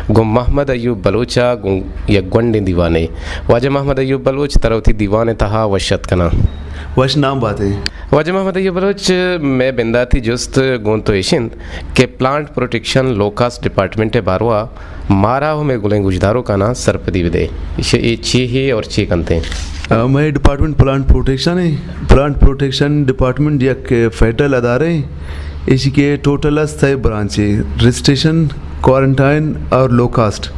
گوں محمد ایوب بلوچ ءَ گوں یک گونڈیں دیوانے۔ واجہ محمد ایوب بلوچ، ترا وتی دیوان ءِ تہا وش اتک کناں۔ وش نام بات ئے۔ واجہ محمد ایوب بلوچ، مئے بنداتی جست گوں تو ایش اِنت کہ پلانٹ پروٹیکشن لو کاسٹ ڈپارٹمنٹ ءِ باروا مارا ءُ مئے گلیں گوشداروکاناں سرپدی بدے۔ ایش-، اے چی ہے اور چی کنت ایں؟ آ، مئے ڈپارٹمنٹ پلانٹ پروٹیکشن ہے۔ پلانٹ پروٹیکشن ڈپارٹمنٹ یک فیڈرل ادارہ ہے۔ ایشی کہ ٹوٹل است سئے برانچ ہے، رجسٹریشن، کوارنٹائن اور لو کاسٹ۔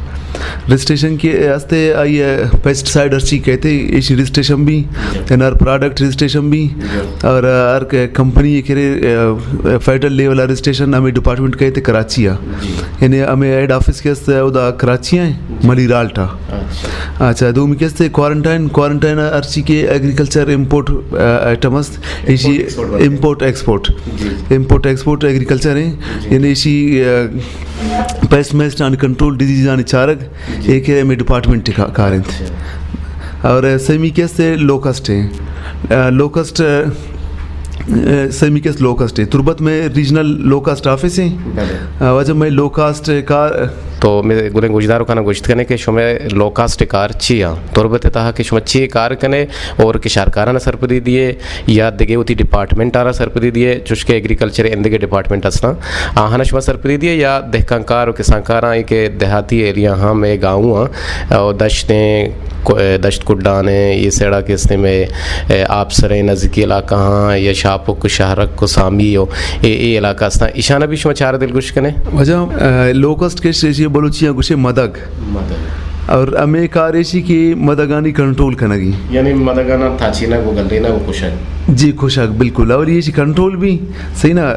رجسٹریشن کہ است ہے، آئی پیسٹیسائیڈ ہرچی کئیت، ایشی رجسٹریشن بی، این آر پروڈکٹ رجسٹریشن بی، اور ہر ک-، کمپنی ءِ کرے، آ، فیڈرل لیول ءَ رجسٹریشن ہمے ڈپارٹمنٹ کئیت کراچی ءَ۔ یعنی ہمے ہیڈ آفس کہ است ہے، اودا کراچی ءَ ہے، ملیرالٹ ءَ۔ اچھا۔ اچھا، دومی کہ است ہے کوارنٹائن، کوارنٹائن ہرچی کہ ایگریکلچر امپورٹ، آ، آئٹم است، ایشی امپورٹ ایکسپورٹ۔ امپورٹ ایکسپورٹ ایگریکلچر ہیں۔ یعنی ایشی، آ، پیسٹ میسٹ آنی کنٹرول، ڈیزیز آنی چارگ، اے کہ ہمے ڈپارٹمنٹ کا-، کار انت۔ اور سیمی کہ است ہے لو کاسٹ ہیں۔ آ، لو کاسٹ، آ، سیمی کہ است لو کاسٹ ہے۔ تربت میں ریجنل لو کاسٹ آفس ہیں۔ آ، واجہ مئے لو کاسٹ کار تو مئے گلیں گوشداروکاناں گوشت کنے کہ شمئے لو کاسٹ کار چی آ؟ تربت ءِ تہا کہ شما چی کار کنے اور کشارکاراناں سرپدی دیے یا دگہ وتی ڈپارٹمنٹ آرا سرپدی دیے، چوشکہ ایگریکلچر ءِ اندگہ ڈپارٹمنٹ استاں، آہانا شما سرپدی دیے یا دہکان کار ءُ کسان کاراں، اے کہ دیہاتی ایریا ہاں، مئے گاؤں آں، اور دشتیں، کو-، دشت کڈان ہیں، اے سیڑا کہ استیں مئے، اے، آپسریں نزدیکی علاقہ ہاں یا شاپک، شہرک ءُ سامی ءُ اے، اے علاقہ استاں، ایشانا بھی شما چارہ دلگوش کنے؟ واجہ، آ، لو کاسٹ کہ ایشی بلوچی ءَ گوشے مدگ۔ مدگ۔ اور ہمے کار ایشی کہ مدگانی کنٹرول کنگی۔ یعنی مدگانا تاچینگ ءُ گلینگ ءُ کشگ۔ جی، کشگ، بالکل۔ اور ایشی کنٹرول بھی، صحیح نا؟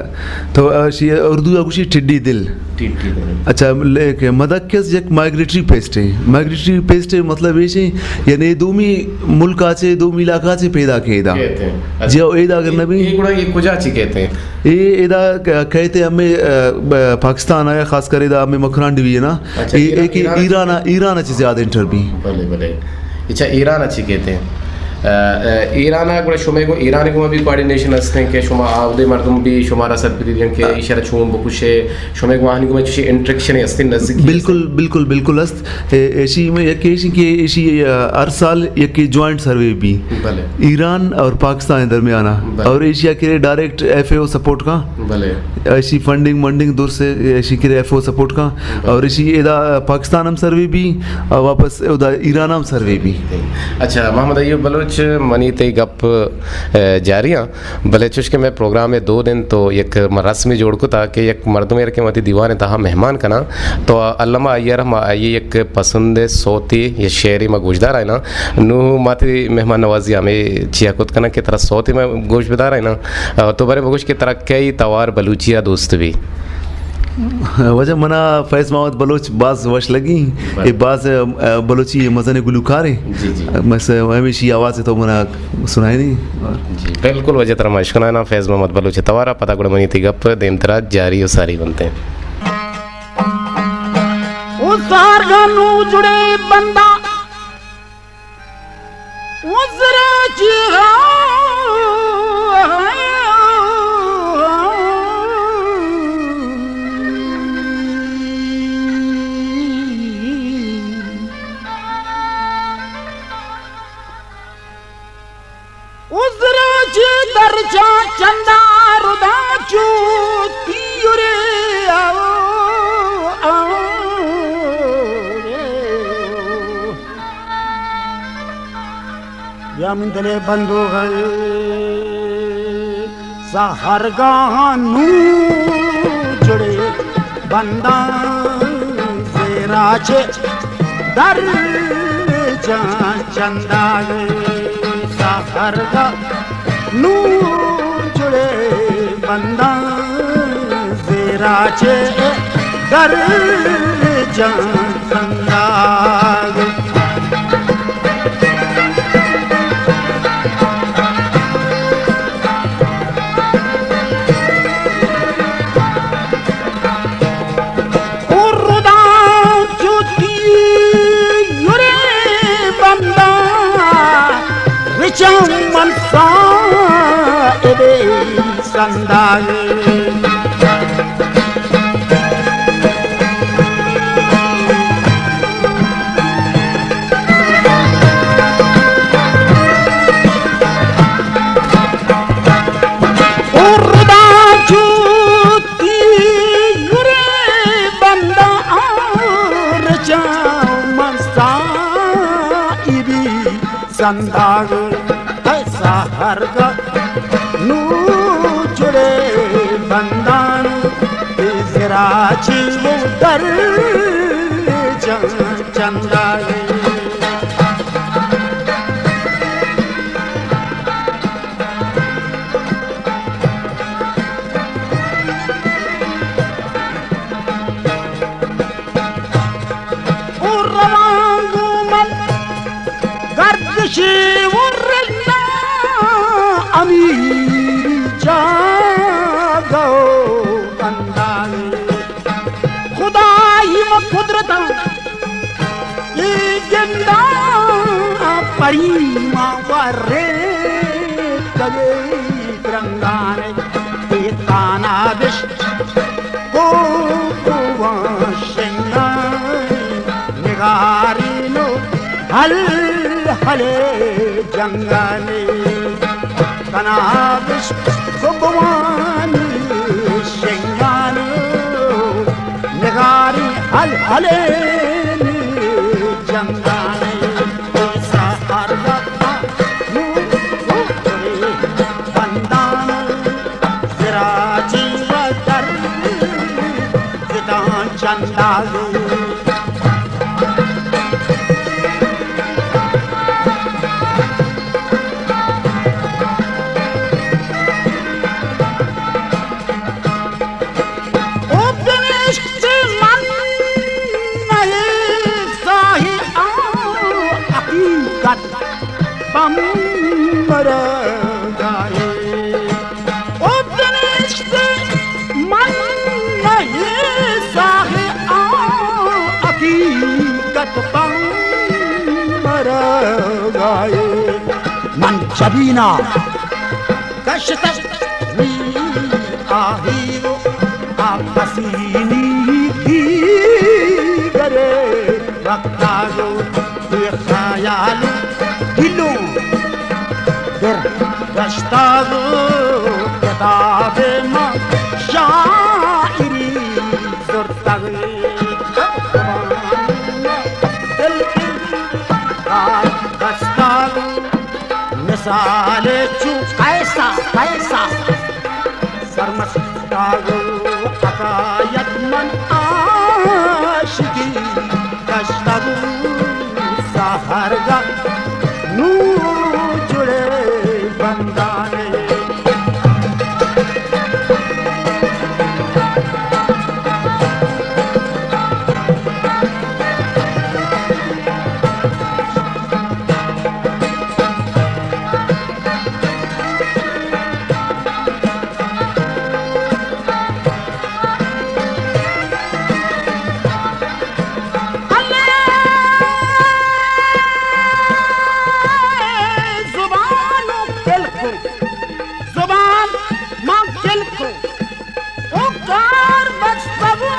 تو ایشی اردو ءَ گوشی ٹڈی دل۔ ٹڈی دل۔ اچھا، لیکن مدگ کہ یک مائگریٹری پیسٹ ہے۔ مائگریٹری پیسٹ ہے، مطلب ایشی، یعنی دومی ملک ءَ چہ، دومی علاقہ ءَ چہ پیدا کئیت۔ کئیت۔ اچھا۔ جی، او ایدا اگر نہ بی۔ اے گڑا اے کجا چہ کئیت؟ اے ادا ک-، کئیت ہمے، آ، ب-، پاکستان ءَ، خاص کر ادا ہمے مکران ڈویژن ءَ۔ اچھا، اے، ایران، اے کہ ایران ءَ ایران، چہ، ایران ءَ چہ زیادہ انٹر بی۔ بلے، بلے۔ اچھا، ایران ءَ چہ کئیت؟ آ، آ، ایران ءَ گڑا شمئے گوں ایران ءَ گوں بھی کوآرڈینیشن ہستیں کہ شما آودے مردم بھی شمارا سرپدی دیاں کہ ایشرا چون بکشے، شمئے گوں آہانی گوں چشی انٹریکشن ہستیں نزدیکی؟ بالکل، بالکل، بالکل است۔ اے، ایشی میں یک ایشی کہ ایشی، آ، ہر سال یک جوائنٹ سروے بی۔ بلے۔ ایران اور پاکستان درمیان آ۔ بلے۔ اور ایشی ءَ کرے ڈائریکٹ ایف اے او سپورٹ کا۔ بلے۔ ایشی فنڈنگ منڈنگ دور سے ایشی کرے ایف اے او سپورٹ کا۔ بلے۔ اور ایشی ادا پاکستان ہم سروے بی اور واپس ادا ایران ہم سروے بی۔ اچھا، محمد ایوب بلوچ، منی تئی گپ، اے، جاری آں۔ بلے چوش کہ مئے پروگرام ءِ دود انت تو یک من رسمے جوڑ کتا کہ یک مردمے را کہ وتی دیوان ءِ تہا مہمان کناں تو الما آئی ءَ را ما آئی ءِ یک پسند ءِ سوتے یا شعرے ما گوشدارائیناں۔ نوں ما تئی مہمان نوازی ہمے چیا کت کناں کہ ترا سوتے ما گوش بدارائیناں۔ تو برے بگوش کہ ترا کئی توار بلوچی ءَ دوست بی؟ واجہ منا فیض محمد بلوچ باز وش لگی۔ بلے۔ اے باز، آ، بلوچی مزن گلوکارے۔ جی، جی۔ بس ہمیشی آواز تو منا سنائینی۔ جی، بالکل واجہ ترا ما اشکنائیناں فیض محمد بلوچ توارا، پدا گڑا منی تئی گپ دیمترا جاری و ساری بنت۔ او سارگا نوں جڑے بندہ، او زرا چی عذرا چہ درچاں چندا ردا چو تیورے آ، آ، آ۔ یا من دلے بندوغ سحرگاہاں نوں جڑے بنداں زیرا چہ درچاں چنداگ سحرگاہ نوں جڑے بنداں زیرا چہ درچاں چنداگ۔ او ردا چو تیورے بنداں رچاں من ساعدے سنداگ۔ چنداگ، اے ساہرگا نوں جڑے بندان، اے زرا چی و در جان چنداگ۔ او روان گوں من گردشی و رنداں، امیری جاگہ و اندازے۔ خدائی و قدرتاں اے گنداں، پریماں و ریتگے درنگانے۔ اے تانا بش کوکواں شنگاں، نگارین و ہل ہلے جنگانے۔ تانا بش کوکوانی شنگان، نگاری ہل ہلے جنگانے۔ ساہرگا نوں جڑے بندان، زرا چی و در جتاں چنداگے۔ او بنشت من نئے ساہی آ حقیقت پمبرگائے۔ او بنشت من نئے ساہی آ حقیقت پمبرگائے۔ من جبینا کشتگ نی آہی و آ پسینی دیگرے وقتا گو، اے خیال دلوں در گشتا گو، کتاب ما شاعری زرتگ، دل گشتا گو۔ مثال چو قیسا، قیسا سرمستاگ و حکایت من عاشقی کشتگ و سحرگہ نوں جڑے بندانے۔ زبان و کلک و زبان ما کلک و او کار بستگ و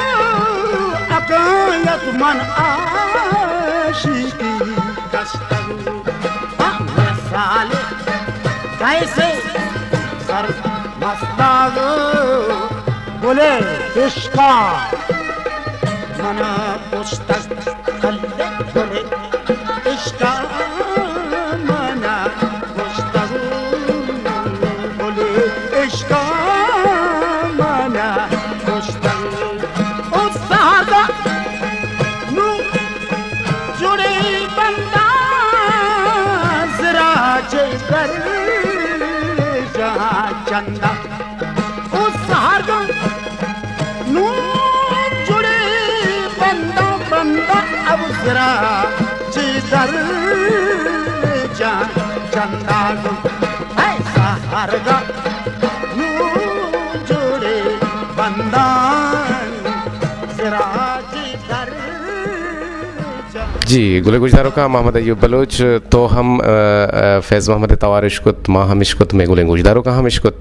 حکایت من عاشقی کشتگ و آ مثال کیسے سر مستاگ و گلے عشقا منا پشتگ کلے گلے عشقا منا گوشتگ، گلے عشقا منا گوشتگ۔ او سہرگہ نوں جڑے بنداں، زرا چہ در جاں چنداں۔ او سہرگہ نوں جڑے بنداں، بنداں ابزرا چہ در جاں چنداں۔ اے سہرگہ نوں جڑے بنداں، زرا چہ در جی، گلیں گوشداروکاں، محمد ایوب بلوچ تو ہم، ء، ء، فیض محمد ء توار اشکت، ما ہم اشکت، مئے گلیں گوشداروکاں ہم اشکت۔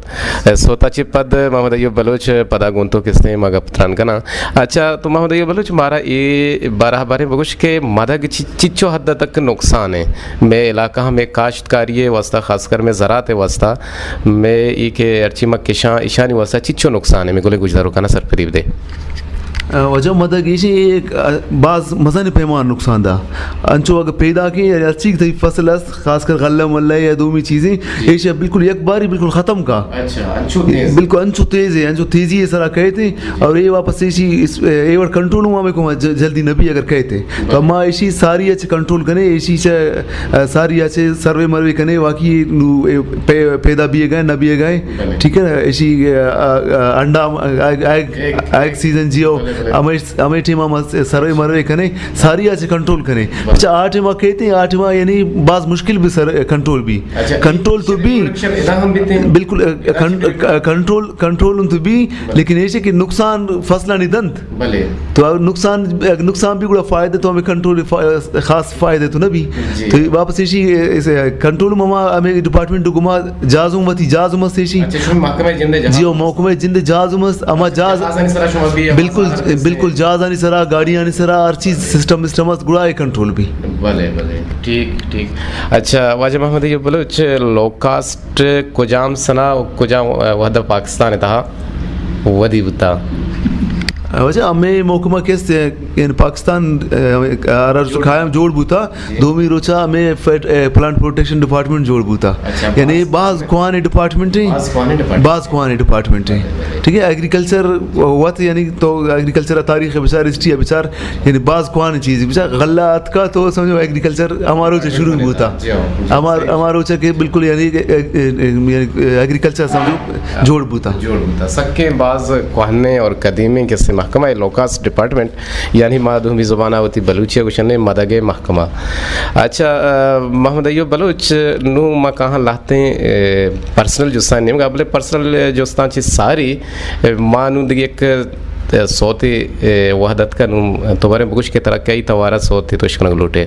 ء، سوتا چہ پد محمد ایوب بلوچ پدا گوں تو کستیں ما گپ تران کناں۔ اچھا، تو محمد ایوب بلوچ، مارا اے بارہ باریں بگوش کہ مدگ چ-، چچو حد تک نقصان ہے مئے علاقہ، مئے کاشتکاری ء واسطہ، خاص کر مئے زراعت ء واسطہ، مئے ای کہ ہرچی ما کشاں، ایشانی واسطہ چچو نقصان ہے، مئے گلیں گوشداروکاں سرپدی بدے۔ آ، واجہ مدگ ایشی ایک، آ، باز مزن پیمان نقصان دا۔ انچو اگر پیدا کے یا ہر چیز تئی فصل است، خاص کر غلہ ملہ یا دومی چیزیں، ایشی بالکل یک باری بالکل ختم کا۔ اچھا، انچو تیز۔ بالکل انچو تیز ہے، انچو تیزی ہے سرا کہتے ہیں۔ اور یہ واپس ایشی اس، اے وڑ کنٹرول ہوا میں کو ج-، جلدی نبی اگر کہتے ہیں۔ تو ما ایشی ساری اچ کنٹرول کنے، ایشی چ، آ، ساری اچ سروے مروے کنے، واقعی نو، اے، پے-، پیدا بھی گئے، نہ بھی گئے۔ ٹھیک ہے نا؟ ایشی، آ، آ، آ، انڈا، آ، آ، آ، ایک سیزن جیو، ہمیں، ہمیں ٹیم ہم سروے مروے کنے، ساری آ چہ کنٹرول کنے۔ اچھا، آ ٹیم آ کہتے ہیں، آ ٹیم آ یعنی باز مشکل بھی سر کنٹرول بھی۔ کنٹرول تو بھی۔ بالکل، آ، کن-، آ، کنٹرول، کنٹرول تو بھی، لیکن ایسے کہ نقصان فصلانی دنت۔ تو نقصان، نقصان بھی گڑا فائدہ تو ہمیں کنٹرول فا-، خاص فائدہ تو نہ بھی۔ تو واپس ایشی، اس، کنٹرول مما ہمیں ڈپارٹمنٹ گما جازم وتی جازم است ایشی۔ اچھا، شما محکمہ جند جہاز جی، او محکمہ جند جہاز مست، اما جہاز۔ جہازانی سرا شما بھی بالکل، بالکل جہازانی سرا، گاڑیانی سرا، ہر چیز سسٹم وسٹم است، گڑا اے کنٹرول بھی۔ بلے، بلے، ٹھیک، ٹھیک۔ اچھا، واجہ محمد ایوب بلوچ، لو کاسٹ کجام سنا و کجام وحدہ پاکستان تہا ودی بوتا؟ واجہ ہمیں محکمہ کس، یعنی پاکستان، آ، ہر روچ قائم جوڑ بوتا۔ دومی روچا ہمیں فیڈ-، اے، پلانٹ پروٹیکشن ڈپارٹمنٹ جوڑ بوتا۔ اچھا، یعنی باز، باز کوہانی ڈپارٹمنٹ ہیں۔ باز کوہانی ڈپارٹمنٹ۔ باز کوہانی ڈپارٹمنٹ ہیں۔ ٹھیک ہے، ایگریکلچر وت یعنی تو ایگریکلچر تاریخ بچار، ہسٹری بچار، یعنی باز کوہانی چیز بچار، غلہ اتکا تو سمجھو ایگریکلچر ہمارو چ شروع بوتا۔ جی ہاں، جی، ہمار-، صحیح۔ ہمارو چ کہ بالکل یعنی، اے، اے، اے، یعنی ایگریکلچر سمجھو جوڑ بوتا۔ جوڑ بوتا۔ سکیں باز کوہنے اور قدیمیں کسے محکمہ ہے لوکاس ڈپارٹمنٹ۔ یعنی ما دومی زبان ء وتی بلوچی ء گوشنے مدگ ء محکمہ۔ اچھا، آ، محمد ایوب بلوچ، نوں ما کاہاں لہتیں، آ، پرسنل جستاں نیمگا، بلے پرسنل جستاں چہ ساری، آ، ما نوں دگہ یک، آ، سوتے، آ، وہد اتکا نوں تو باریں بگوش کہ ترا کئی توارا سوتے تو اشکنگ لوٹے۔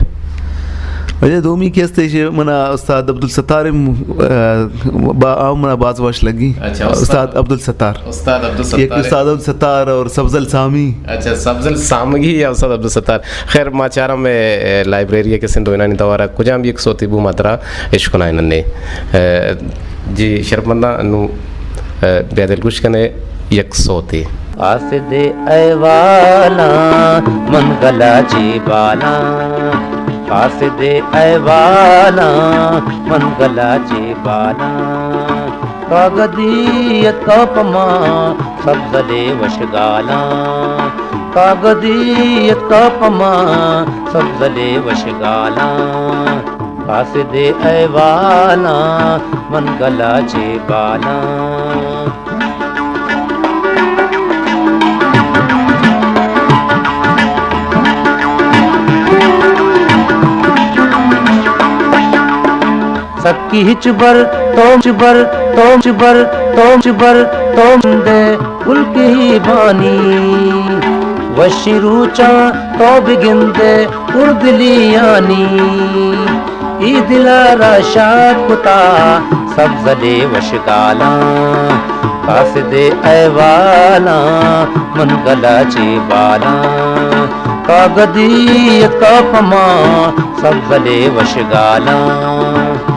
اچھا، دومی کہ است ایشی منا استاد عبدالستار م-، آ، با-، آ، منا باز وش لگی۔ اچھا، استاد۔ استاد عبدالستار۔ استاد عبدالستار۔ یک استاد عبدالستار اور سبزل سامی۔ اچھا، سبزل سامگی یا استاد عبدالستار۔ خیر، ما چارم، اے، اے، لائبریری ء کہ سندھ وینانی توارا کجام یک سوتی بو ما ترا اشکنائیں ننے۔ اے، جی شرپمنداں، انو، اے، بیا دلگوش کنے یک سوتی۔ قاصد احوالاں من گلا چی بالاں، قاصد احوالاں من گلا چی بالاں۔ کاگدی اتکا پما سبزلے وشگالاں، کاگدی اتکا پما سبزلے وشگالاں۔ قاصد احوالاں من گلا چے بالاں۔ سکی ہچ بر، توم چ بر، توم چ بر، توم چ بر، توم دے گل کہی بانی۔ وشی روچاں تو بگندے اردلیانی۔ ای دلا را شاد کتا سبزلے وشگالاں۔ قاصد احوالاں من گلا چے بالاں۔ کاگدی اتکا پما سبزلے وشگالاں۔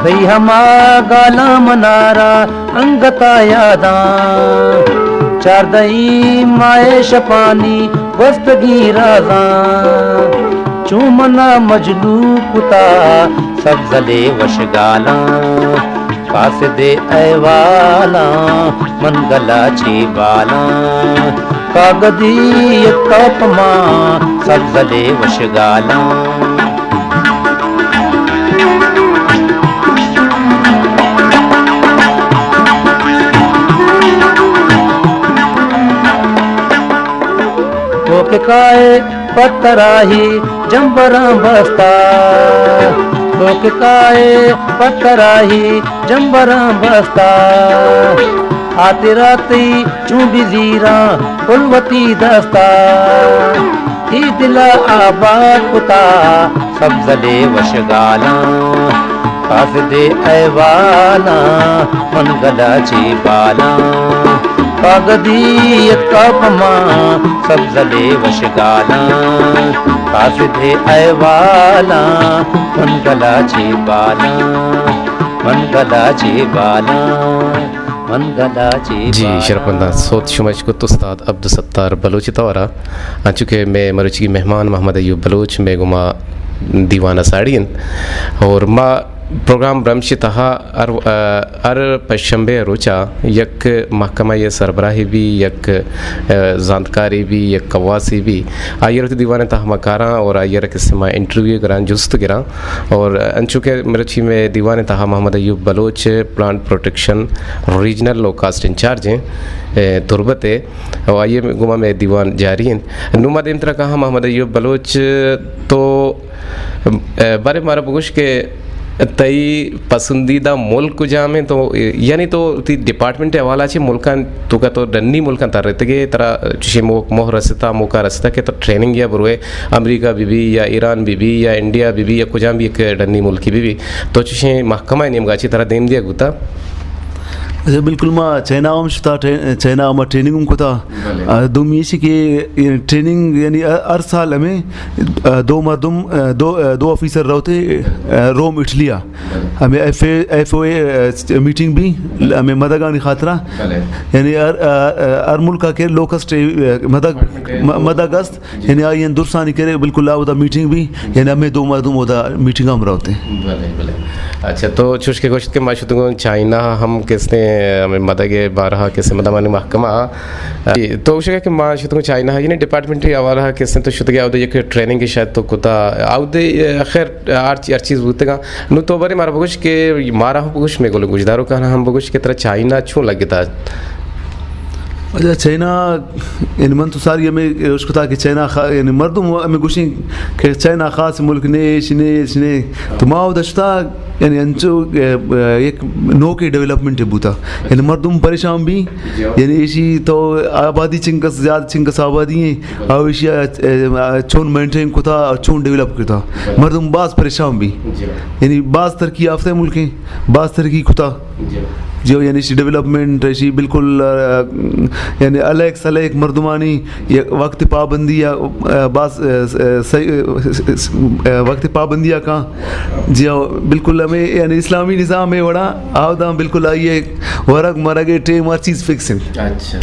بھئی ہما گالاں منارا انگتا یاداں، چاردہی ماہ شپانی گوستگی رازاں، چوں منا مجنو کتا سبزلے وشگالاں۔ قاصد احوالاں من گلا چے بالاں، کاگدی اتکا پما سبزلے وشگالاں۔ تو کہ کائے پتراہی جمبراں بستا، تو کہ کائے پتراہی جمبراں بستا۔ آتراتی چوں بزیراں کل وتی دستا۔ ای دلا آباد کتا سبزلے وشگالاں۔ قاصد احوالاں من گلا چے بالاں۔ کاگدی اتکا پما سبزلے وشگالاں، قاصد احوالاں، من گلا چے بالاں، من گلا چے بالاں، من گلا چے جی، بالاں۔ شرپمنداں، سوت شما اش کت استاد عبدالستار بلوچ توارا، انچو کہ مئے مروچی مہمان محمد ایوب بلوچ مئے گوما دیوان ء ساڑی انت اور ما پروگرام برمش ء تہا ہر، ہر پنچ شنبے ء روچا یک محکمہ ء سربراہے بی، یک، ء، زانتکارے بی، یک کواسے بی، آئی ء وتی دیوان ء تہا ما کاراں اور آئی ء را کسے ما انٹرویو گراں، جست گراں۔ اور انچو کہ مرچی مئے دیوان ء تہا محمد ایوب بلوچ پلانٹ پروٹیکشن ریجنل لو کاسٹ انچارج ہیں، ء، تربت ء، اور آئی ء گوما مئے دیوان جاری انت۔ نوں ما دیمترا کاہاں محمد ایوب بلوچ، تو ء، بارے مارا بگوش کہ تئی پسندیدہ ملک کجام انت؟ تو، یعنی تو تئی ڈپارٹمنٹ ء حوالہ چہ ملکاں توکا تو ڈنی ملکاں ترتگے، ترا چشیں مو-، موہ رستا، موقع رستا کہ تو ٹریننگ یا بروے، امریکہ بی بی یا ایران بی بی یا انڈیا بی بی یا کجام بھی یک ڈنی ملکی بی بی، تو چشیں محکمہ نیمگا چہ ترا دیم دیا گوتا؟ اچھا، بالکل، ما چائنا ہم شتا، ٹرے-، چائنا ہم ٹریننگ ہم کتا۔ بلے۔ آ، دومی ایشی کہ یہ ٹریننگ یعنی ہر سال ہمیں، آ، دو مردم، آ، دو، آ، دو آفیسر روتے، آ، روم اٹلی آ۔ بلے۔ ہمیں ایف اے، ایف او اے، آ، میٹنگ بھی ہمیں مدگانی خاطرہ۔ بلے۔ یعنی ہر، آ، آ، ہر ملک کے لوکسٹ، آ، مدگ، م-، مدگ است۔ یعنی آئی ان درسانی کرے بالکل اودا میٹنگ بھی، یعنی ہمیں دو مردم اودا میٹنگ ہم روتے۔ بلے، بلے۔ اچھا، تو چوش کہ گوشت کہ ما شتگوں چائنا ہم کستے ہمیں مدگ بارہا کسے مدامانی محکمہ۔ تو گوشگا کہ ما شتگوں چائنا، یعنی ڈپارٹمنٹی حوالہ کسے تو شتگے اودا یک ٹریننگ شاید تو کتا، اودا خیر ہر چی-، ہر چیز بوتگا۔ نو تو بارے مارا بگوش کہ مارا ہم بگوش، میں گل گوشدارو کہنا ہم بگوش کہ ترا چائنا چون لگتا؟ اچھا، چائنا، یعنی من تو ساری ہمیں اشکتا کہ چائنا خا-، یعنی مردم ہمیں گوشیں کہ چائنا خاص ملک نے، ایش نے، ایش نے۔ تو ما اودا شتا، یعنی انچو، اے، اے، یک نوکے ڈیولپمنٹ بوتا۔ یعنی مردم پریشان بھی، یعنی ایشی تو آبادی چنکس زیادہ، چنکس آبادی ہیں، او ایشی، اے، اے، چون مینٹین کتا، چون ڈیولپ کتا۔ مردم باز پریشان بھی۔ یعنی باز ترقی یافتہ ملک ہیں، باز ترقی کتا۔ جی۔ جو یعنی ایشی ڈیولپمنٹ، ایشی بالکل، آ، یعنی الیک سلیک مردمانی یک وقت پابندی یا، آ، باز، آ، آ، صحیح، آ، آ، وقت پابندی یا کان۔ جی ہاں، بالکل ہمیں یعنی اسلامی نظام ہے وڑا، آوداں بالکل آئیے ورگ مرگ ٹیم ہر چیز فکس ہیں۔ اچھا۔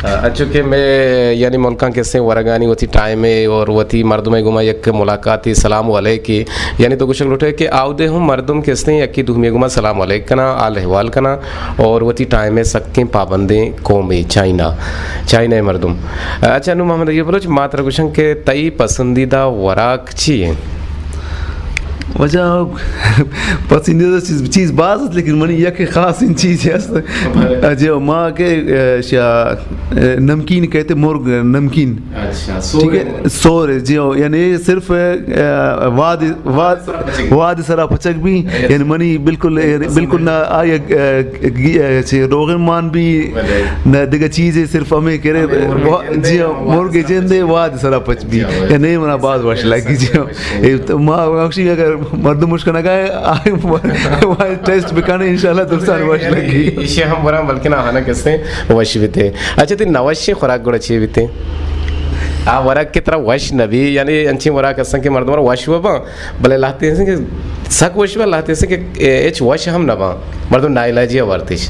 آ، انچو کہ میں یعنی ملکاں کسے ورگانی وتی ٹائم ہے اور وتی مردم گما یک ملاقاتی سلام علیکی یعنی تو گوشگ لوٹے کہ آودے ہم مردم کہ استیں یکی دومی گما سلام علیک کنا، حال احوال کنا اور وتی ٹائم سکیں پابندیں قومی چائنا، چائنا مردم۔ اچھا، نو محمد ایوب بلوچ، ما ترا گوشن کہ تئی پسندیدہ وراک چی ہیں؟ وجہ پسندیدہ چیز، چیز باز است، لیکن منی یک خاص این چیز است۔ جی، ما کہ، اے، شا-، اے، نمکین کہتے، مرغ نمکین۔ اچھا، ٹھیک ہے، سور ہے۔ سور ہے، جی ہو، یعنی صرف، اے، واد، واد، واد سرا پچک بھی، یعنی منی بالکل، یعنی بالکل نہ آئی، اے، اے، چی روغن مان بھی، نہ دگہ چیزے، صرف ہمیں کرے، جی ہو، مرغ جندے واد سرا پچ بھی، یعنی منا باز وش لگی، جی ہو۔ اے تو ما وشی اگر مردم مشکنگا ہے، آئی ٹیسٹ بکنے، انشاءاللہ درستان وش لگی۔ ایشی ہم برا بلکہ نہ آنا کسے وش بیتے۔ اچھا، تئی نوشیں خوراک گڑا چی بیتے؟ آ وراک کہ ترا وش نبی، یعنی انچیں وراک ہستن کہ مردم را وش و باں، بلے لہتے ہستن کہ سک وش باں، لہتے ہستن کہ ہچ وش ہم نہ باں، مردم ناعلاجی ء وارتش۔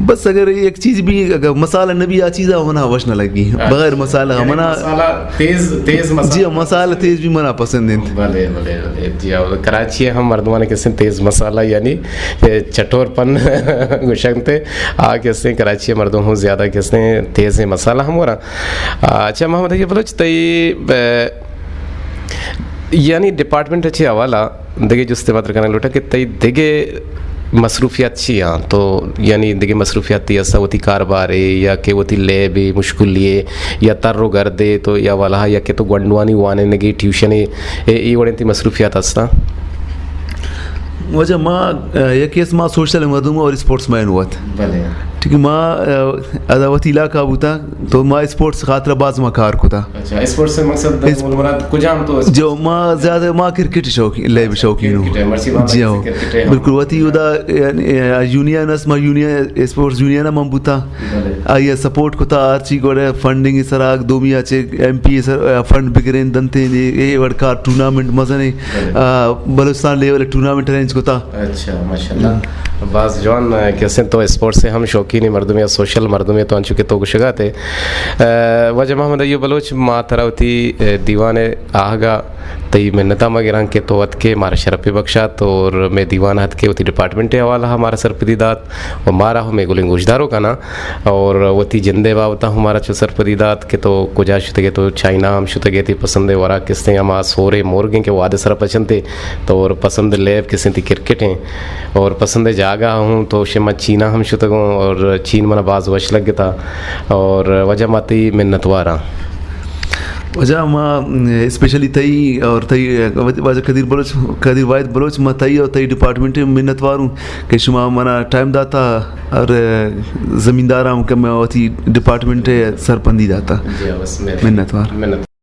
بس اگر یک چیز بھی، اگر مسالہ نبی آ چیزا منا وش نہ لگی، بغیر مسالہ یعنی منا مسالہ تیز، تیز مسالہ۔ جی، مسالہ تیز بھی منا پسند انت۔ بلے، بلے، بلے۔ جی، اور کراچی ہم مردمان کسے تیز مسالہ یعنی چٹور پن گوشنتے۔ آ کسے کراچی مردم ہوں زیادہ کسے تیز مسالہ ہم ورا۔ اچھا، محمد علی بلوچ، تئی، اے، یعنی ڈپارٹمنٹ اچھی حوالہ دگہ جستے مطرح کنگ لوٹا کہ تئی دگہ مصروفیات چی آں؟ تو یعنی دگہ مصروفیات تئی اسا وتی کاربارے یا کہ وتی لیبے مشکلیے یا تر و گردے تو یا والا یا کہ تو گونڈوانی وانینگی ٹیوشنے، اے، ای وڑیں تئی مصروفیات ہستاں؟ وجہ ما، اے، یکی اس ما سوشل مردم اور اسپورٹس مین ہوت۔ بلے۔ کہ ما، آ، ادا وتی علاقہ بوتا، تو ما اسپورٹس خاطر باز ما کار کتا۔ اچھا، اسپورٹس سے مقصد اس- مول مراد کجام تو اس- جو ما زیادہ ما کرکٹ شوقی، لیب اچھا، شوقین ہوں۔ کرکٹ ہے، مرچی بات جی ہے، ہاں۔ کرکٹ ہے، ہاں۔ بالکل، وتی ادا، یعنی، آ، یونین اس، ما یونین، اسپورٹس یونین من بوتا۔ بلے۔ آئی سپورٹ کتا، ہر چی گوڑے فنڈنگ سرا، دومی آ چے ایم پی سر، آ، فنڈ بگرین دنتے نے، اے وڑ کار ٹورنامنٹ مزنے، بلے۔ آ، بلوچستان لیول ٹورنامنٹ ارینج کتا۔ اچھا، ماشاءاللہ۔ ہم۔ باز جوان، آ، کہ استیں تو اسپورٹس سے ہم شوقین مردمے یا سوشل مردمے تو انچو کہ تو گشگاتے۔ آ، واجہ محمد ایوب بلوچ، ما ترا وتی، آ، دیوان آہگا تئی منتا ما گراں کہ تو اتکے مارا شرپے بخشات اور مئے دیوان اتکے وتی ڈپارٹمنٹ حوالہ مارا سرپدی دات و مارا ہم مئے گلیں گوشدارو کنا اور وتی جندے بابتا ہم مارا چو سرپدی دات کہ تو کجا شتگے، تو چائنا ہم شتگے، تئی پسندے وراک کستیں ہما سورے مرگیں کہ وادے سرا پچنتے، تو اور پسند لیب کستیں تئی کرکٹ ہیں اور پسند جاگہ ہوں تو شما چینا ہم شتگوں اور چین منا باز وش لگتا اور واجہ ما تئی منتواراں۔ واجہ ما، م، اسپیشلی تئی اور تئی، م، واجہ قدیر بلوچ، قدیر واحد بلوچ، ما تئی اور تئی ڈپارٹمنٹ منتوار ہوں کہ شما منا ٹائم داتا اور، م، زمیندار ہم کہ میں وتی ڈپارٹمنٹ سرپندی داتا۔ جی، بس مہربانی۔ منتوار۔ منت۔